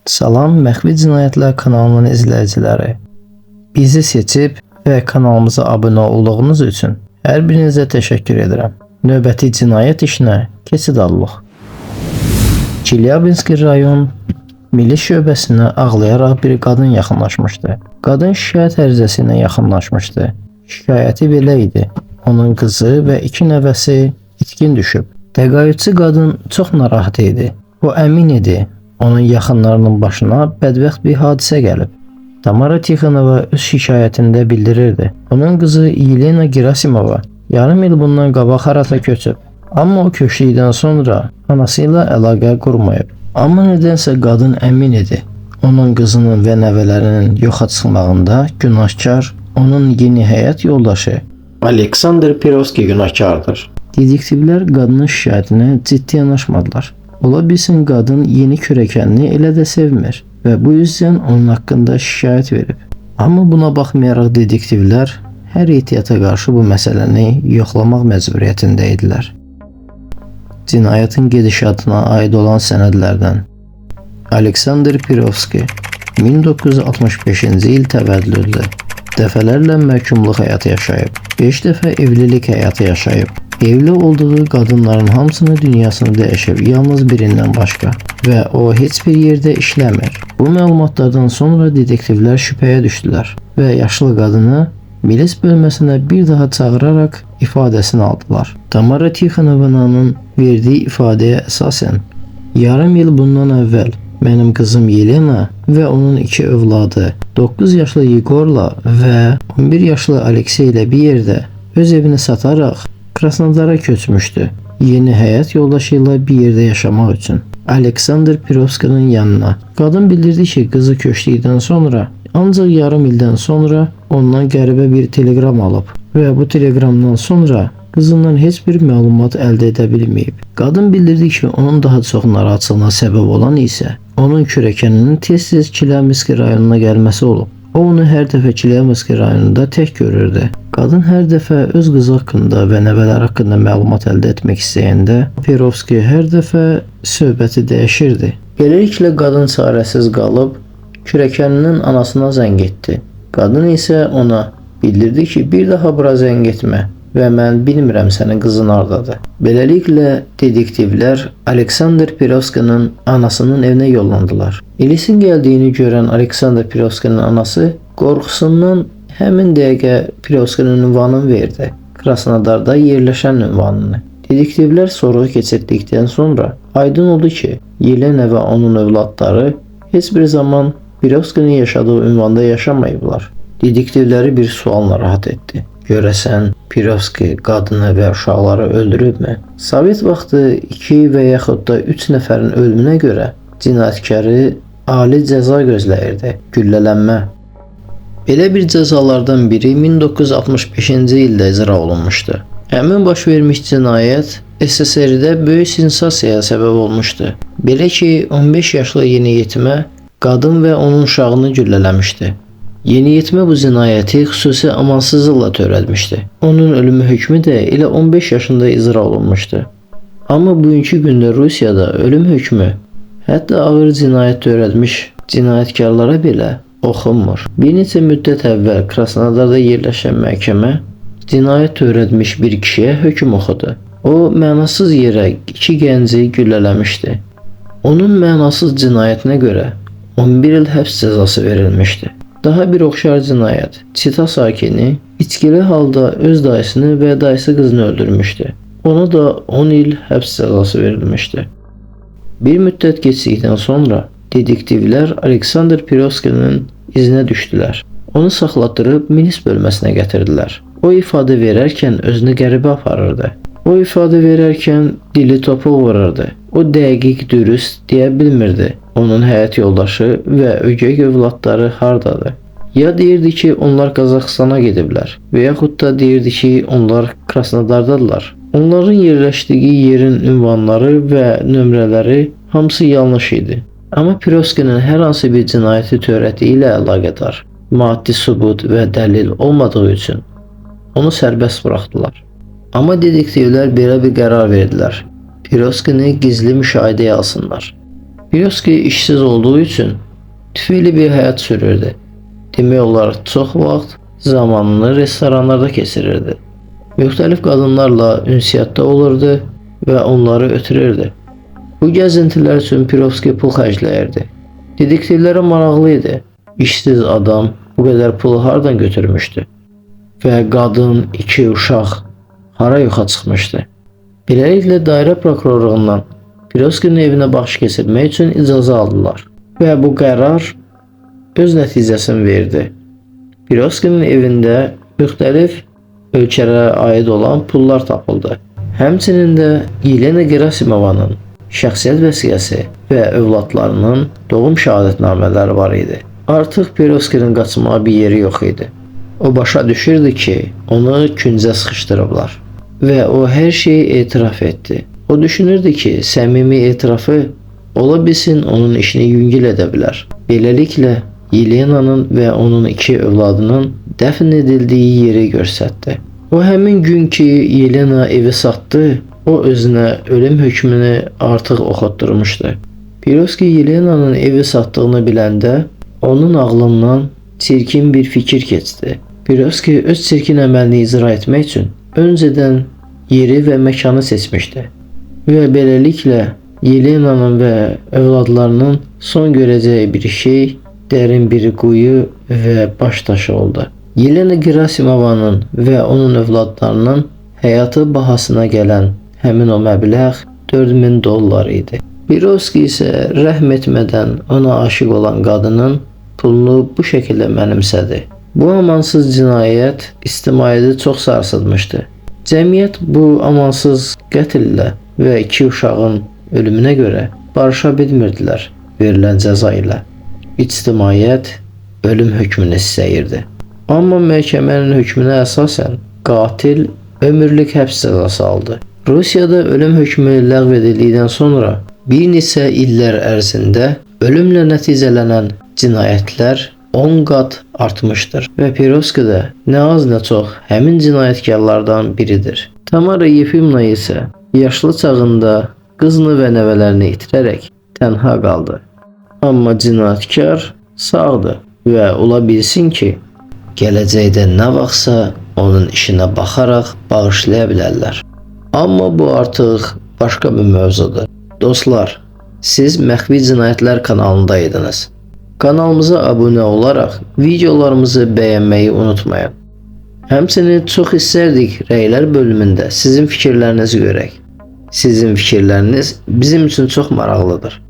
Salam Məxfi Cinayətlər kanalının izləyiciləri. Bizi seçib və kanalımıza abunə olduğunuz üçün hər birinizə təşəkkür edirəm. Növbəti cinayət işinə keçid alırıq. Çelyabinski rayon milis şöbəsinə ağlayaraq bir qadın yaxınlaşmışdı. Qadın şikayət ərizəsi ilə yaxınlaşmışdı. Şikayəti belə idi. Onun qızı və iki nəvəsi itkin düşüb. Təqaüdçü qadın çox narahat idi. O əmin idi, onun yaxınlarının başına bədbəxt bir hadisə gəlib. Tamara Tixonova öz şikayətində bildirirdi. Onun qızı Yelena Gerasimova yarım il bundan qabaq harasa köçüb. Amma o köçdükdən sonra anası ilə əlaqə qurmayıb. Amma nədənsə qadın əmin idi. Onun qızının və nəvələrinin yoxa çıxmağında günahkar onun yeni həyat yoldaşı Aleksandr Pirovski günahkardır. Detektivlər qadının şikayətinə ciddi yanaşmadılar. Ola bilsin qadın yeni kürəkənini elə də sevmir və bu yüzdən onun haqqında şikayət verib. Amma buna baxmayaraq detektivlər hər ehtiyata qarşı bu məsələni yoxlamaq məcburiyyətində idilər. Cinayətin gedişatına aid olan sənədlərdən Aleksandr Pirovski 1965-ci il təvəllüdlü. Dəfələrlə məhkumluq həyatı yaşayıb. 5 dəfə evlilik həyatı yaşayıb. Evli olduğu qadınların hamısını dünyasını dəyişib, yalnız birindən başqa və o heç bir yerdə işləmir. Bu məlumatlardan sonra detektivlər şübhəyə düşdülər və yaşlı qadını milis bölməsinə bir daha çağıraraq ifadəsini aldılar. Tamara Tixonovanın verdiyi ifadəyə əsasən yarım il bundan əvvəl mənim qızım Yelena və onun iki övladı 9 yaşlı Yegorla və 11 yaşlı Aleksey ilə bir yerdə öz evini sataraq Krasnodara köçmüşdü. Yeni həyat yoldaşı ilə bir yerdə yaşamaq üçün. Aleksandr Pirovskinin yanına. Qadın bildirdi ki, qızı köçdükdən sonra ancaq yarım ildən sonra ondan qəribə bir teleqram alıb və bu teleqramdan sonra qızından heç bir məlumat əldə edə bilməyib. Qadın bildirdi ki, onun daha çox narahatçılığına səbəb olan isə onun kürəkəninin tez-tez Çelyabinski rayonuna gəlməsi olub. O onu hər dəfə Çelyabinski rayonunda tək görürdü. Qadın hər dəfə öz qızı haqqında və nəvələri haqqında məlumat əldə etmək istəyəndə Pirovski hər dəfə söhbəti dəyişirdi. Beləliklə qadın çarəsiz qalıb kürəkəninin anasına zəng etdi. Qadın isə ona bildirdi ki, bir daha bura zəng etmə və mən bilmirəm sənin qızın hardadır. Beləliklə detektivlər Aleksandr Pirovskinin anasının evinə yollandılar. Milisin gəldiyini görən Aleksandr Pirovskinin anası qorxusundan həmin dəqiqə Pirovskinin ünvanını verdi. Krasnodarda yerləşən ünvanını. Detektivlər sorğu keçirdikdən sonra aydın oldu ki, Yelena və onun övladları heç bir zaman Pirovskinin yaşadığı ünvanda yaşamayıblar. Detektivləri bir sual narahat etdi. Görəsən Pirovski qadını və uşaqları öldürübmü? Sovet vaxtı 2 və yaxud da 3 nəfərin ölümünə görə cinayətkarı ali cəza gözləyirdi: güllələnmə. Belə bir cəzalardan biri 1965-ci ildə icra olunmuşdu. Həmin baş vermiş cinayət SSR-də böyük sensasiyaya səbəb olmuşdu. Belə ki, 15 yaşlı yeniyetmə qadın və onun uşağını güllələmişdi. Yeniyetmə bu cinayəti xüsusi amansızlıqla törətmişdi. Onun ölümü hökmü də elə 15 yaşında icra olunmuşdu. Amma bugünkü gündə Rusiyada ölüm hökmü hətta ağır cinayət törətmiş cinayətkarlara belə oxunmur. Bir neçə müddət əvvəl Krasnodarda yerləşən məhkəmə cinayət törətmiş bir kişiyə hökm oxudu. O mənasız yerə iki gənci güllələmişdi. Onun mənasız cinayətinə görə 11 il həbs cəzası verilmişdi. Daha bir oxşar cinayət. Çita sakini içkili halda öz dayısını və dayısı qızını öldürmüşdü. Ona da 10 il həbs cəzası verilmişdi. Bir müddət keçdikdən sonra detektivlər Aleksandr Pirovskinin izinə düşdülər. Onu saxlatdırıb milis bölməsinə gətirdilər. O ifadə verərkən özünü qəribə aparırdı. O ifadə verərkən dili topuq vururdu. O dəqiq dürüst deyə bilmirdi. Onun həyat yoldaşı və ögey övladları hardadır? Ya deyirdi ki, onlar Qazaxıstana gediblər və yaxud da deyirdi ki, onlar Krasnodardadırlar. Onların yerləşdiyi yerin ünvanları və nömrələri hamısı yanlış idi. Amma Pirovskinin hər hansı bir cinayəti törətdiyi ilə əlaqədar maddi sübut və dəlil olmadığı üçün onu sərbəst buraxdılar. Amma detektivlər belə bir qərar verdilər. Pirovskini gizli müşahidəyə alsınlar. Pirovski işsiz olduğu üçün tüfeyli bir həyat sürürdü. Demək olar çox vaxt zamanını restoranlarda keçirirdi. Müxtəlif qadınlarla ünsiyyətdə olurdu və onları ötürürdü. Bu gəzintilər üçün Pirovski pul xərcləyirdi. Dedektivlərə maraqlı idi. İşsiz adam bu qədər pulu hardan götürmüşdü? Və qadın, iki uşaq hara yoxa çıxmışdı? Beləliklə dairə prokurorluğundan Pirovskinin evinə baxış keçirmək üçün icazə aldılar. Və bu qərar öz nəticəsini verdi. Pirovskinin evində müxtəlif ölkələrə aid olan pullar tapıldı. Həmçinin də Yelena Gerasimovanın şəxsiyyət vəsiqəsi və övladlarının doğum şəhadətnamələri var idi. Artıq Pirovskinin qaçmağa bir yeri yox idi. O başa düşürdü ki, onu küncə sıxışdırıblar və o hər şeyi etiraf etdi. O düşünürdü ki, səmimi etirafı ola bilsin onun işini yüngül edə bilər. Beləliklə Yelenanın və onun iki övladının dəfn edildiyi yeri göstərdi. O həmin gün ki Yelena evi satdı, o özünə ölüm hökmünü artıq oxutturmuşdu. Pirovski Yelenanın evi satdığını biləndə onun ağlından çirkin bir fikir keçdi. Pirovski öz çirkin əməlini icra etmək üçün öncədən yeri və məkanı seçmişdi. Və beləliklə Yelenanın və övladlarının son görəcəyi bir şey dərin bir quyu və baş daşı oldu. Yelena Gerasimovanın və onun övladlarının həyatı bahasına gələn həmin o məbləğ 4000 dollar idi. Pirovski isə rəhm etmədən ona aşiq olan qadının pulunu bu şəkildə mənimsədi. Bu amansız cinayət ictimaiyyəti çox sarsıtmışdı. Cəmiyyət bu amansız qətllə və iki uşağın ölümünə görə barışa bilmirdilər verilən cəza ilə. İctimaiyyət ölüm hökmünü istəyirdi. Amma məhkəmənin hökmünə əsasən qatil ömürlük həbs cəzası aldı. Rusiyada ölüm hökmü ləğv edildikdən sonra bir neçə illər ərzində ölümlə nəticələnən cinayətlər 10 qat artmışdır və Pirovski də nə az nə çox həmin cinayətkarlardan biridir. Tamara Yefimova isə yaşlı çağında qızını və nəvələrini itirərək tənha qaldı. Amma cinayətkar sağdır və ola bilsin ki, gələcəkdə nə vaxtsa onun işinə baxaraq bağışlaya bilərlər. Amma bu artıq başqa bir mövzudur. Dostlar, siz Məxfi Cinayətlər kanalındaydınız. Kanalımıza abunə olaraq videolarımızı bəyənməyi unutmayın. Həmçinin çox istərdik rəylər bölümündə sizin fikirlərinizi görək. Sizin fikirləriniz bizim üçün çox maraqlıdır.